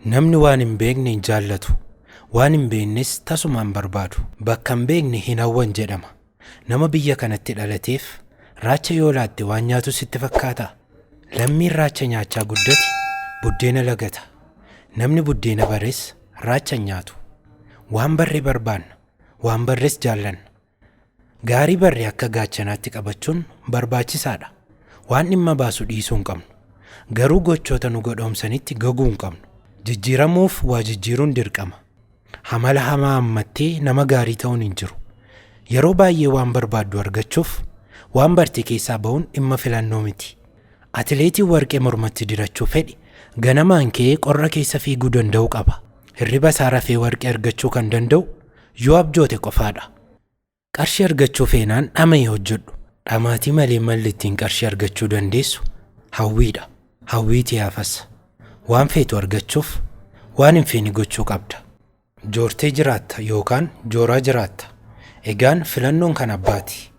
Namni waan hin beekne hin jaallatu. Waan hin beeknes tasuma hin barbaadu. Bakka hin beekne hin hawwan jedhama. Nama biyya kanatti dhalateef raacha yoo laatte waan nyaatu sitti fakkaataa? Lammiin raacha nyaachaa guddate buddeena lagata. Namni buddeena bares raacha hin nyaatu. Waan barre barbaanna. Waan barres jaallanna. Gaarii barre akka gaachanaatti qabachuun barbaachisaadha. Waan dhimma baasu dhiisuu hin qabnu. Garuu gochoota nu godhoomsanitti gaguu hin qabnu. Jijjiiramuuf waa jijjiiruun dirqama. Amala hamaa hammattee nama gaarii ta'uun hin jiru. Yeroo baay'ee waan barbaaddu argachuuf waan barte keessaa ba'uun dhimma filannoo miti. Atileetiin warqee mormatti dirachuu fedhe ganamaan ka'ee qorra keessa fiiguu danda'uu qaba. Hirriba isaa rafee warqee argachuu kan danda'u yoo abjoote qofaadha. Qarshii argachuu feenaan dhama'ii hojjedhu. Dhamaatii malee malli ittiin qarshii argachuu dandeessu hawwiidha. Hawwiitii hafas. Waan feetu argachuuf waan hin feene gochuu qabda. Joortee jiraatta yookaan jooraa jiraatta. Egaan filannoon kan abbaati.